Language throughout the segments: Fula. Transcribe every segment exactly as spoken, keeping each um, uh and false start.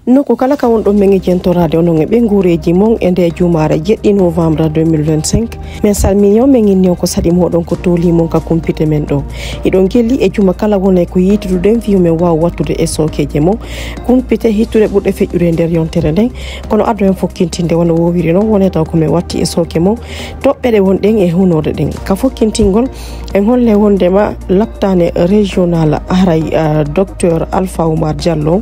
Nokku kala ka wonɗon men e jentoraade onon e ɓeynguureeji mon e nde jumaare jeɗɗi novembre deux mille vingt-cinq. Min salmini on, min inni on ko saɗi mooɗon ko tooli mon ka kumpite men ɗo. Hiɗon gelli e juma kala wonay ko yiituduɗen fii yo men waaw wattude e sookeeje mon. Kumpite hittuɗe ɓurɗe feƴƴude e nder yontere nden. Kono addu en fokkintinde wano woowiri non, wonay taw ko men watti e sooke mon. Toɓɓe ɗe wonɗen e hunoode ɗen. Ka fokkintingol, en holle wondema laptaane régional haray, eh, docteur Alpha Oumar Diallo,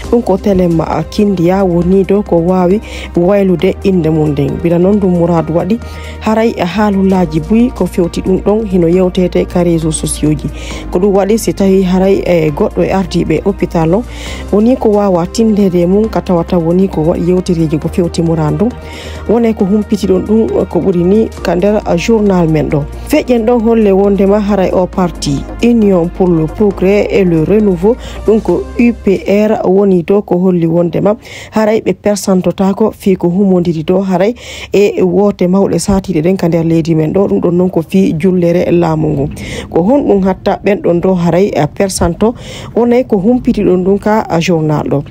ɗum ko Telema Kindiya woni ɗo ko waawi waylude innde mum nden. Bila non ɗum muraadu waɗi haray haalullaaji buy ko fewti ɗum ɗon hino yewteede ka réseaux sociaux ji. Ko ɗum waɗi si tawi haray e goɗɗo e ardiiɓe hôpital on woni ko waawa tinndede e mum ka tawata woni ko waɗi yewtereeji ko fewti muraadu ndun. Wonay ko humpitiɗon ɗum ko ɓuri ni ka nder journal men ɗo. Feƴƴen ɗon holle wondema haray o parti Union pour le Progrès et le Renouveau, ɗum ko U P R woni ɗo ko holli wondema haray ɓe persantotaako fii ko humondiri ɗo haray e woote mawɗe saatiiɗe ɗen ka nder leydi men ɗo, ɗum ɗon non ko fii jullere laamu ngun. Ko honɗum hatta ɓen ɗon ɗo haray, eh, persanto? Wonay ko humpitiɗon ɗum ka, ah, journal ɗo.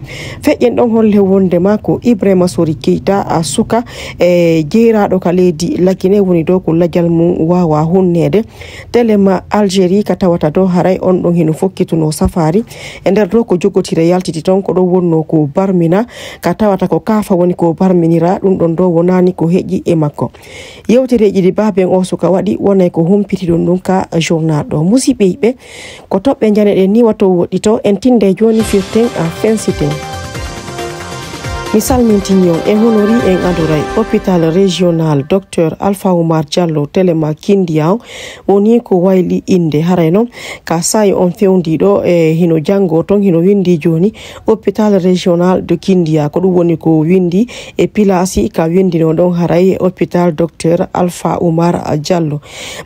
Feƴƴen ɗon holle wondema ko Ibrahima Sori Keita, ah, suka e jeyraaɗo ka leydi Lakine woni ɗo ko lajal mum waawa hunneede. Telema Algérie ka tawata ɗo haray on ɗon hino fokkituno safaari. E nder ɗo ko joggotire yaltiti ton ko ɗo wonno ko barmina, ka tawata ko kaafa woni ko barminira, ɗum ɗon ɗo wonani ko heƴi e makko. Yewtereeji ɗi baaben o suka waɗi wonay ko humpitiɗon ɗum ka journal ɗo. Musiɓɓe yiɓɓe, ko toɓɓe njane ɗen ni wato woɗɗito, en tinde jooni firten a fensiten. Mi salmintini on, en honori en adoray hôpital régional docteur Alpha Oumar Diallo Telema Kindiya on woni ko wayli innde. Haray non ka saa'i on fewndiiɗo e hino janngo ton, hino winndi jooni hôpital régional de Kindiya. Ko ɗum woni ko winndi e pilaasi ka winndino ɗon haray hôpital docteur Alpha Oumar Diallo.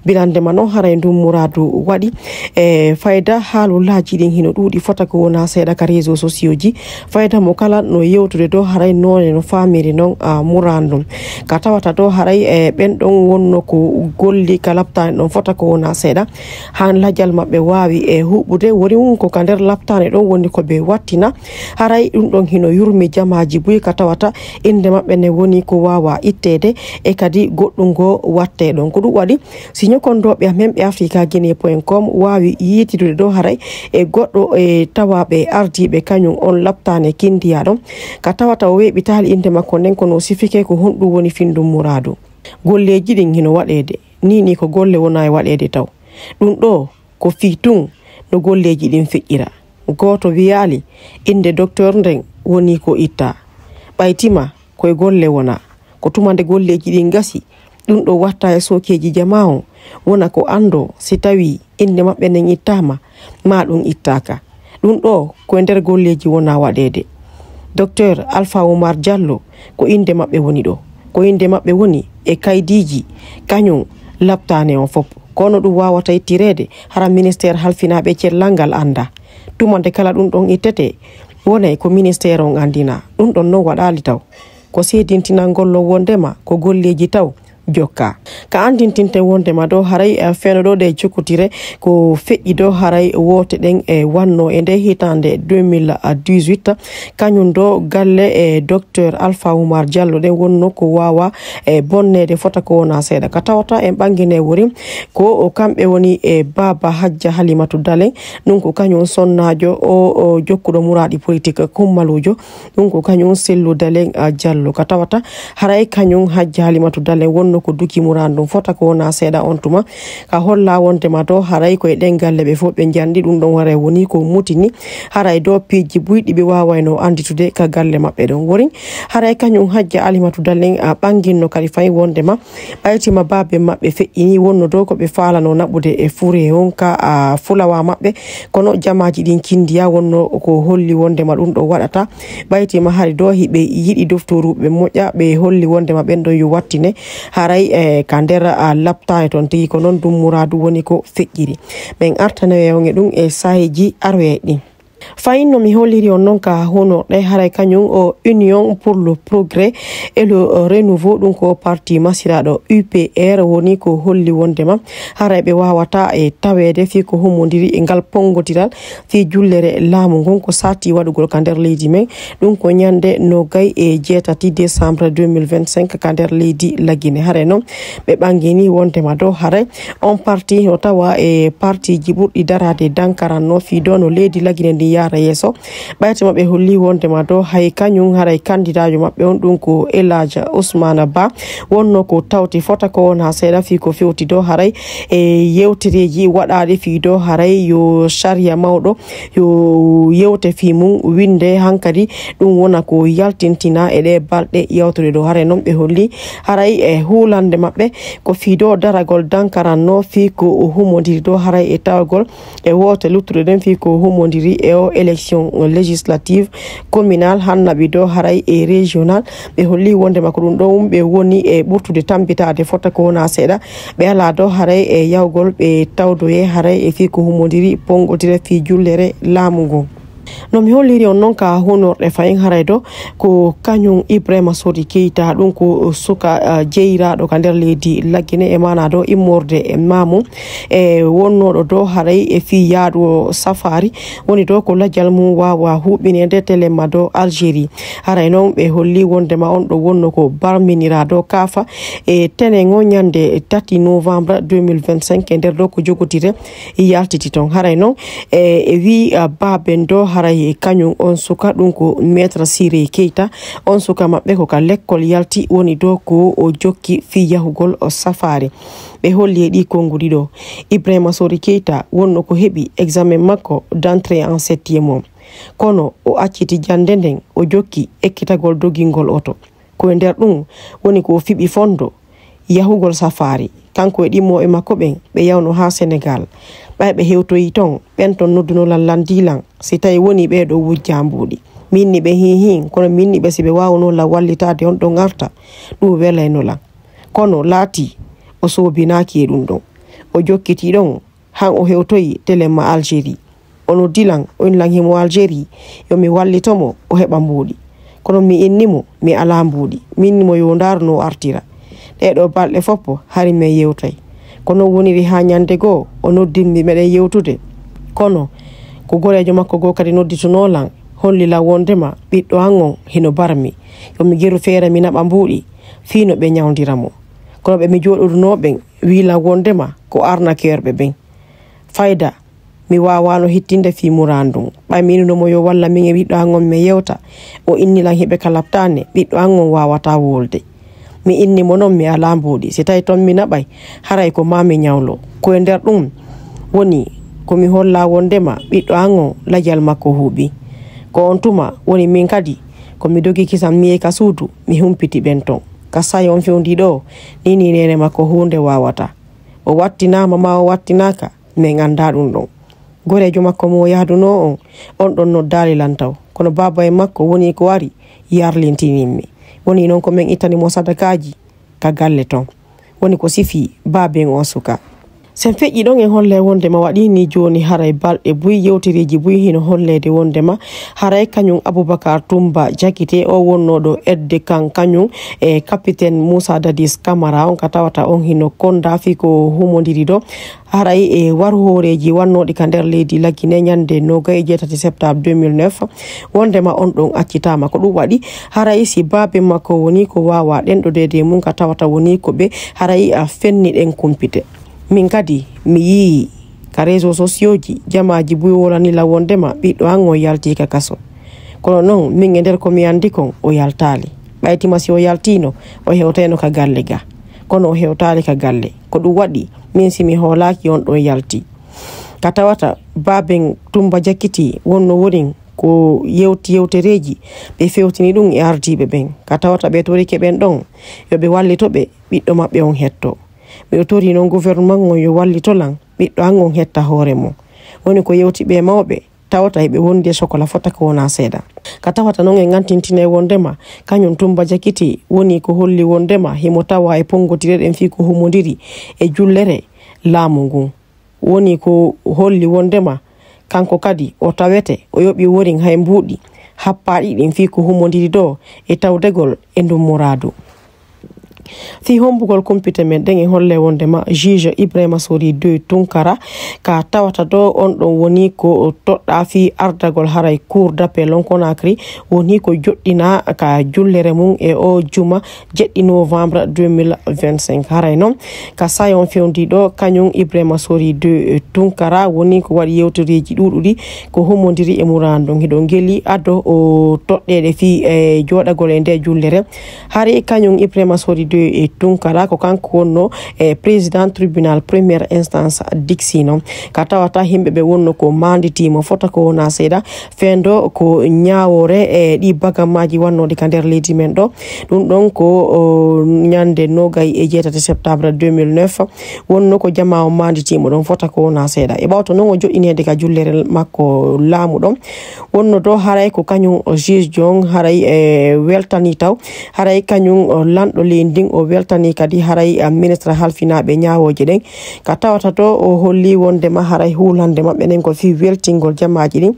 Bilande ma non haray ndun muraadu waɗi e fayda haalullaaji ɗin hino ɗuuɗi fota ko wona seeɗa ka réseaux sociaux ji. Fayda mo kala no yewtude ɗo haray noone no faamiri non, a, muraadu ndun. Ka tawata ɗo haray e ɓen ɗon wonno ko golli ka laptaani ɗon fota ko wona seeɗa. Han lajal maɓɓe waawi e huɓɓude woni wun ko ka nder laptaani ɗon woni ko ɓe wattina. Haray ɗum ɗon hino yurmi jamaaji buy ka tawata innde maɓɓe ne woni ko waawa itteede e kadi goɗɗum ngo wattee ɗon. Ko ɗum waɗi si ñokondooɓe amen ɓe africa guinée point com waawi yiitidude ɗo haray e goɗɗo e tawaaɓe ardiiɓe kañum on laptaane Kindiya ɗon, ka tawata o weeɓitaali innde makko nden, kono o sifike ko honɗum woni finndun muraadu. Golleeji ɗin hino waɗeede, ni ni ko golle wona e waɗeede taw. Ɗum ɗo ko fii tun no golleeji ɗin feƴƴira. Gooto wiyaali innde docteur nden woni ko ittaa. Ɓaytima koye golle wona, ko tuma nde golleeji ɗin gasi, ɗum ɗo watta e sookeeji jamaa on, wona ko anndoo si tawii innde maɓɓe nden ittaama, maa ɗum ittaaka. Ɗum ɗo ko e nder golleeji wona waɗeede. Docteur Alpha Oumar Diallo, ko innde maɓɓe woni ɗo. Ko innde maɓɓe woni e kaydiiji, kañum laptaane on fof. Kono ɗum waawata ittireede, hara ministeer halfinaaɓe cellal ngal annda. Tuma nde kala ɗum ɗon ittete, wonay ko ministeer on anndina. Ɗum ɗon non waɗaali taw. Ko seedintinal ngol lo wondema ko golleeji taw jokka. Ka anndintinten wondema ɗo haray, eh, feno ɗo ɗe jokkotire ko feƴƴi ɗo haray woote ɗen e wanno e nde hitande deux mille dix-huit. Kañum ɗo galle e docteur Alpha Oumar Diallo ɗen wonno ko waawa e bonneede fota ko wona seeɗa. Ka tawata en ɓangine wori ko o kamɓe woni e baaba Hajja Halimatu Dalen, ɗum ko kañum sonnaajo o, o jokkuɗo muraaɗi politique kummaluujo. Ɗum ko kañum Sellu Dalen, a, Jallo. Ka tawata haray kañum Hajja Halimatu Dalen wonno ko duki muraadu ndun fota ko wona seeɗa on tuma. Ka holla wondema to haray ko e ɗen galle ɓe fof ɓe njanɗi, ɗum ɗon haray woni ko mutini. Haray do piiji buyɗi ɓe waawayno annditude ka galle maɓɓe ɗon wori. Haray kañum Hajja Halimatu Dalen, a, ɓanginno kadi fay wondema ɓaytima baabe maɓɓe feƴƴini wonno dow ko ɓe faalano naɓude e fure on ka, a, fulawa maɓɓe, kono jamaaji ɗin kindiya wonno ko holli wondema ɗum ɗo waɗata. Ɓaytima hari do hiɓe yiɗi doftoruɓe moƴƴa, ɓe holli wondema ɓen ɗon yo wattine haray, e, ka nder, a, laptaare ton tigi. Ko non ɗum muraadu woni ko feƴƴiri. Min artanoye on e ɗum e saaheeji aroye ɗin. Fayin no mi holliri on noon ka hunorɗe, haray kañum o Union pour le Progrès et le Renouveau, ɗum ko parti masiraaɗo U P R, woni ko holli wondema haray ɓe wawata e taweede fii ko humondiri e ngal ponngotiral fii jullere laamu ngun ko saati waɗugol ka nder leydi men. Ɗum ko ñande nogay e jeetati décembre deux mille vingt-cinq ka nder leydi Lagine. Haray noon ɓe ɓangini wondema ɗo haray on parti no tawa e partiji ɓurɗi daraade dankaranno fii ɗo no leydi Lagine ndi yaara yeeso. Ɓayte maɓɓe holli wondema ɗo hay kañum haray kandidaajo maɓɓe on, ɗum ko El Hadj Ousmane Ba, wonno ko tawti fota ko wona seeɗa fii ko fewti ɗo haray e yewtereeji waɗaaɗi fii ɗo haray yo sariya mawɗo yo yewte fii mum winde hankadi. Ɗum wona ko yaltintina e ɗe balɗe yawtude ɗo. Haray noon ɓe holli haray e huulande maɓɓe ko fii ɗo daragol dankaranno fii ko humondiri ɗo haray e tawagol e woote luttuɗe ɗen fii ko humondiri e o élection législative, communal, hannaɓi ɗo haray e régional. Ɓe holli wondema ko ɗum ɗon ɓe woni e ɓurtude tambitaade fota ko wona seeɗa. Ɓe alaa ɗo haray e yawgol ɓe tawdoye haray e fii ko humondiri pongotire fii jullere laamu ngun. No mi holliri on noon ka hunorɗe fayin haray ɗo ko kañum Ibrahima Sori Keita, ɗum ko suka, ah, jeyiraaɗo ka nder leydi Lagine e maana ɗo immorde e maamu e wonnooɗo ɗo haray e fii yaadu o safari, woni ɗo ko lajal mum waawa huɓɓineede telemma ɗo Algérie. Haray noon ɓe holli wondema on ɗo wonno ko barminiraaɗo kaafa e tenen o ñande tati novembre deux mille vingt-cinq e nder ɗo ko jogotire yaltiti toon. Haray noon e, e wii, ah, baaben ɗo haray kañum on suka ɗum ko Maître Siré Keita, on suka maɓɓe ko ka lekkol yalti woni ɗo ko o jokki fii yahugol o safari. Ɓe holli e ɗi konnguɗi ɗo Ibrahima Sori Keita wonno ko heɓi examen makko d'entrée en septième o. Kono o acciti jannde nden, o jokki ekkitagol dogingol oto. Ko e nder ɗum woni ko o fiɓi fondo yahugol safaari, kanko e ɗimmooɓe makko ɓen, ɓe yawno haa Senegaal. Ɓay ɓe hewtoyi ton, ɓen ton nodduno lan, lan dii lan, si tawi woni ɓee ɗoo wujjaa mbuuɗi. Min ni ɓe hiihin, kono min ni ɓe si ɓe waawuno lan wallitaade on ɗon arta, ɗum welayno lan. Kono laatii o soobinaaki e ɗum ɗon. O jokkitii ɗon, han o hewtoyi telemma Algérie. O noddi lan, o inni lan himo Algérie, yo mi wallito mo, o heɓa mbuuɗi. Kono mi inni mo, mi alaa mbuuɗi. Mi inni mo yo ndaaru no o artira. Ɗee ɗoo balɗe fof, hari men yewtay. Ko non woniri haa ñande goo, o noddimmi meɗen yewtude. Kono ko goreejo makko goo kadi nodditunoo lan, holli lan wondema ɓiɗɗo an on hino barmi. Yo mi geru feere mi naɓa mbuuɗi, fii no ɓe ñawndira mo. Kono ɓe mi jooɗodunoo ɓen, wii lan wondema ko arnakeerɓe ɓen. Fayda, mi waawaano hittinde fii muraadu ndun. Ɓay mi innuno mo yo walla min e ɓiɗɗo an on mi yewta, o inni lan hiɓe ka laptaane, ɓiɗɗo an on waawataa wolde. Mi inni mo non mi alaa mbuuɗi, si tawi ton mi naɓay, haray ko maa mi ñawlo. Ko e nder ɗum woni ko mi hollaa wondema ɓiɗɗo an on lajal makko huuɓi. Ko on tuma woni min kadi ko mi dogi kisan mi yehi ka suudu, mi humpiti ɓen ton. Ka saay on fewndii ɗoo, nii nii neene makko huunde waawataa. O wattinaama maa o wattinaaka, min anndaa ɗum ɗon. Goreejo makko mo o yahdunoo on, on ɗon noddaali lan taw. Kono baaba en makko woni ko ari yarlintinimmi. Woni non ko min ittani mo sadakaaji ka galle ton. Woni ko sifii baaben on suka. Sen feƴƴi ɗon en holle wondema waɗi ni jooni haray balɗe buy yewtereeji buy hino holleede wondema haray kañum Aboubacar Toumba Diakité o wonnooɗo edde kan kañum e capitaine Moussa Dadis Camara on ka tawata on hino konda fii ko humondiri ɗo. Haray e waru hooreeji wannooɗi ka nder leydi Lagine ñande nogay e jeetati septembre deux mille neuf, wondema on ɗon accitaama. Ko ɗum waɗi haray si baabe makko woni ko waawa ɗenɗodeede e mum ka tawata woni ko ɓe haray a fenni ɗen kumpite. Min kadi mi yii ka réseaux sociaux ji jamaaji buy wolani lan wondema ɓiɗɗo an on yalti ka kaso. Kono non min e nder ko mi anndi kon o yaltaali. Ɓaytima si o yaltiino o hewtayno ka galle ga. Kono o hewtaali ka galle. Ko ɗum waɗi min si mi hoolaaki on ɗon yalti. Ka tawata baaben Tumba Jakiti wonno wonin ko yewti yewtereeji ɓe fewtini ɗum e ardiiɓe ɓen. Ka tawata ɓe torike ɓen ɗon yo ɓe wallito ɓe ɓiɗɗo maɓɓe on hetto. Miɗo tori non gouvernement on yo wallito lan ɓiɗɗo an on hetta hoore mum. Woni ko yewti ɓe mawɓe tawata eɓe wondi e sokola fota ko wona seeɗa. Ka tawata non en antintinay wondema kañum Tumba Jakiti woni ko holli wondema himo tawa e pongotire ɗen fii ko humondiri e jullere laamu ngun. Woni ko holli wondema Kanko kadi o tawete o yoɓi worin hay mbuuɗi happaaɗi ɗin fii ko humondiri ɗoo e tawdegol e ndun muraadu. Fii hombugol kumpite men ɗen, e holle wondema juge Ibrahima Sori deux Tunkara ka tawata ɗoo on ɗon woni ko toɗɗaa fii ardagol haray cour d'appel on Conakry, woni ko joɗɗinaa ka jullere mum e o juma jeɗɗi novembre deux mille vingt-cinq. Haray non ka sayon fewndi ɗoo, kañum Ibrahima Sori deux Tunkara woni ko waɗi yewtereeji ɗuuɗuɗi ko humondiri e muraadu ndun. Hiɗo ngeli ado o toɗɗeede fii e jooɗagol e nde jullere. Hari kañum Ibrahima Sori deux e Tunkara ko kanko wonno e président tribunal première instance Dixino. Ka tawata himɓe ɓe wonno ko manditiimo fota ko wona seeɗa fendo ko ñaawoore e ɗi bagammaji wannoɗi ka nder leydi men ɗoo. Ɗum ɗon ko o, ñande nogay e jeetati septembre deux mille neuf. Wonno ko jamaa o manditiimo ɗon fota ko wona seeɗa. E ɓawto non o joɗɗineede ka jullere makko laamu ɗon. Wonno ɗoo haray ko kañum o juge jon haray e weltani taw. Haray kañum o lanɗo leydi ndin o weltani kadi haray, a, ministre halfinaaɓe ñaawooje ɗen. Ka tawata ɗoo o holli wondema haray huulande maɓɓe nden ko fii weltingol jamaaji ɗin.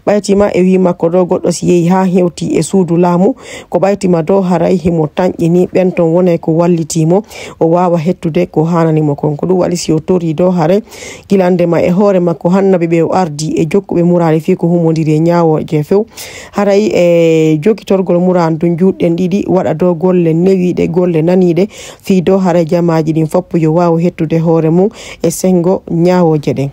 Ɓaytima e wii makko ɗoo goɗɗo si yehi haa hewti e suudu laamu, ko ɓaytima ɗoo haray himo tanƴini ɓen ton wonay ko wallitiimo o waawa hettude ko haanani mo kon. Ko ɗum waɗi si o torii ɗoo haray gilande ma e hoore makko hannaɓe ɓe o ardi e jokkuɓe muraali fii ko humondiri e ñaawooje few. Haray e jogitorgol muraali ɗum juuɗɗen ɗiɗi waɗa ɗoo golle newiiɗe, golle naniiɗe fii ɗoo haray jamaaji ɗin foppo yo waawu hettude hoore mum e sengo ñaawooje ɗen.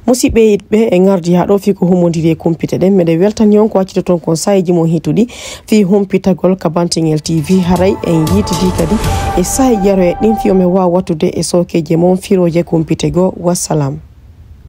Musidɓe yiɗɓe e ngardi haa ɗoo fii ko humondiri e kumpite ɗen, meɗen weltani on ko accitoton kon saayiji mon hituɗi fii humpitagol ka Bantingel T V. Haray en yiitidi kadi e saayiji yaroye ɗin fii yo men waaw wattude e sookeeji mon firooje kumpite goo. Wassalam.